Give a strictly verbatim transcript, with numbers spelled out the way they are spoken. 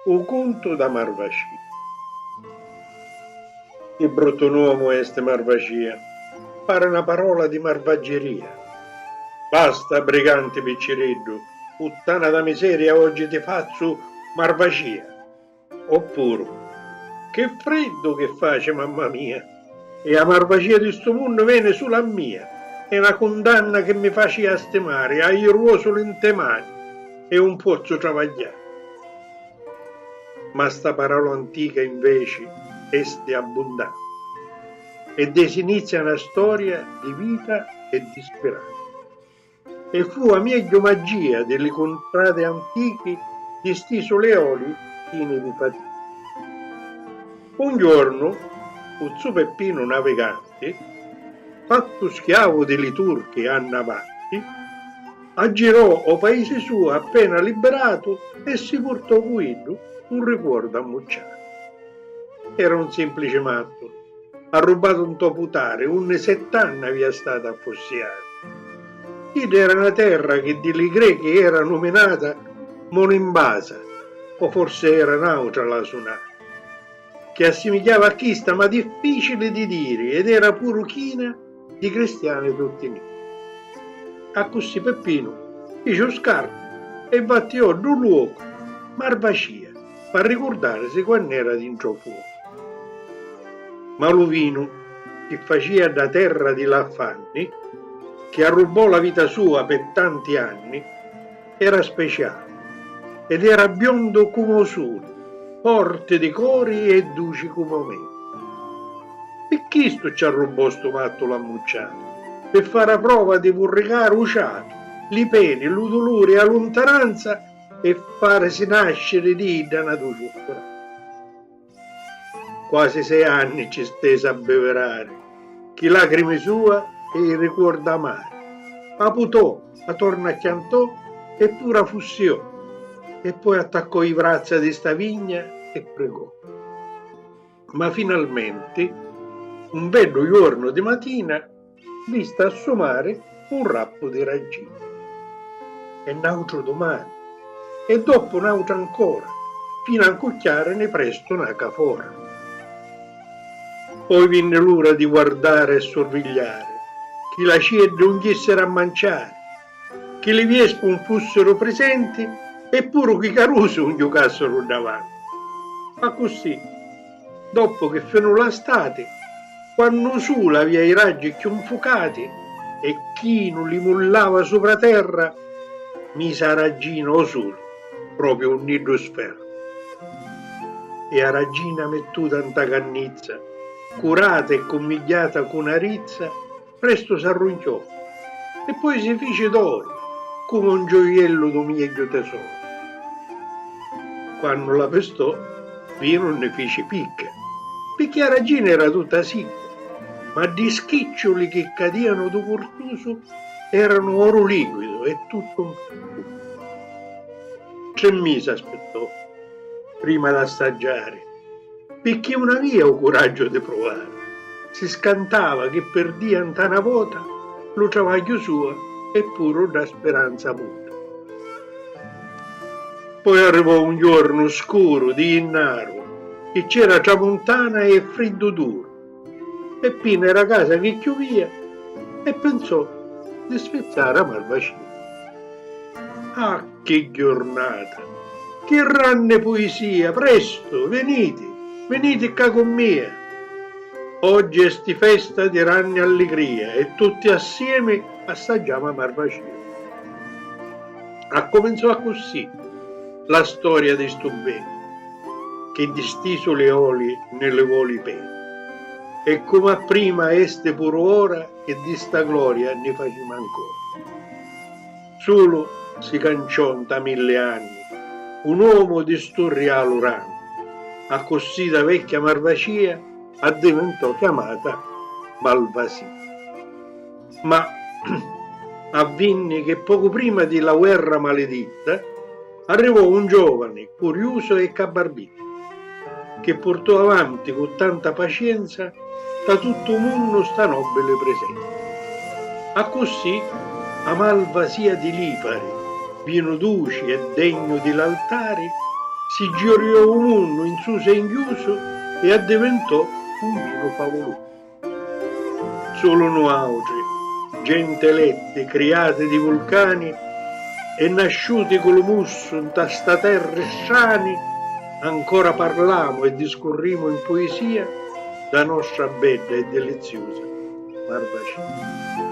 U cuntu dâ marvascìa. Chi bruttu nomu esti marvascìa, pari na parola di marvaggiarìa. Basta, briganti picciriddu, puttana dâ miseria, oggi ti fazzu marvascìa. Oppuru, chi friddu chi faci, mamma mia! E a marvascìa di stu munnu veni sulu a mia, è na cundanna chi mi faci a sti mari, a jiruosu li nte mani e un pozzu travagghiari. Ma sta parola antica inveci esti abbundanti e desi inizia na storia di vita e di spiranza. E fu a megghiu magia di li cuntrati antichi distisu li oli chini di fatichi. Un jornu, u zu Peppinu naviganti, fattu schiavu di li turchi annavanti, aggirò o paisi sua appena libiratu e si purtò cu iddu un ricuordu ammucciatu. Era un simplici mattu, arrubbatu nto putari unni sett'anni avia statu a fussiari. Chidda era na terra chi di li grechi era numinata Monimbasa, o forsi era nautra la sunata, chi assimigghiava a chista ma difficili di diri ed era puru china di cristiani tutti niri. Accussì Peppinu fici u scartu e vattiò ddu luocu Marvascìa p'arricurdarisi quann'era dintra u fuocu. Ma lu vinu chi facia dda terra di l'affanni, chi arrubbò la vita sua pe tanti anni, era speciali ed era biondu comu u suli, forti di cori e duci comu u meli. Pi chistu ci arrubbò stu mattu l'ammucciatu, pi fari a prova di vurricari u ciatu, li peni, lu duluri e a luntananza e farisi nasciri di idda na duci speranza. Quasi sei anni ci stesi a bivirari, chi lacrimi sua e i ricuordi amari. Aputò, a torna chiantò e puru a fussiò, e poi attaccò i vrazza di sta vigna e prigò. Ma finalmenti, un beddu juornu di matina, vista a sumari un rappu di raggina. E n'autru dumani, e doppu n'autru ancora, finu a ncucchiarini prestu n'aca fora. Poi vinni l'ura di guardari e survigliari chi l'acieddi un jissiri a manciari, chi li viespi un fussiru prisenti e puru chi carusi un jucassiru davanti. Accussì, doppu chi finù la stati, quannu u suli avia i raggi cchiù nfucati e chinu li mullava supra terra, misi a raggina o suli propriu un niddu sferra. E a raggina mittuta nta cannizza, curata e cummigghiata cu na rizza, prestu s'arrunchiò e poi si fici d'oru comu un gioiellu d'u miegghiu tesoru. Quannu la pistò, vinu nni fici picca, picchì a raggina era tutta sicca, ma ddi schicciuli chi cadianu d'u curtusu eranu oru liquidu e tuttu nfurtusu. Tri misi aspittò prima d'assaggiari, picchì un avia u curaggiu di pruvari. Si scantava chi pirdia nta na vota lu travagghiu sua e puru dda spiranza muta. Poi arrivò un jornu scuru di jinnaru, chi c'era tramuntana e friddu duru. Peppina era casa chi chiuvia e pinsò di sfizzari a marvascina. Ah, chi jurnata! Chi ranni puisia! Prestu, viniti, viniti ccà cu mia! Oggi esti festa di ranni alligria e tutti assiemi assaggiamu a marvascina. Accuminzò accussì la storia di stu beni, chi distisu li oli nni livò li peni, e comu a prima esti puru ora chi di sta gloria nni facimu ancora. Sulu si canciò nta milli anni u nomu di stu rialu ranni, accussì da vecchia marvacia addivintò chiamata Malvasia. Ma avvinni chi pocu prima di la guerra maliditta arrivò un giovani curiusu e cabbarbitu, chi purtò avanti cu tanta pacienza nta tuttu u munnu sta nobili prisenza. Accussì a malvasia di Lipari, vinu duci e degnu di l'altari, si girìu u munnu in susu e in chiusu e addivintò un nidu favulusu. Sulu nuautri, genti eletti criati di vulcani e nasciuti cu lu mussu nta sta terri strani, ancora parlamu e discurrimu in puisia dâ nostra bedda e diliziusa Barbacina.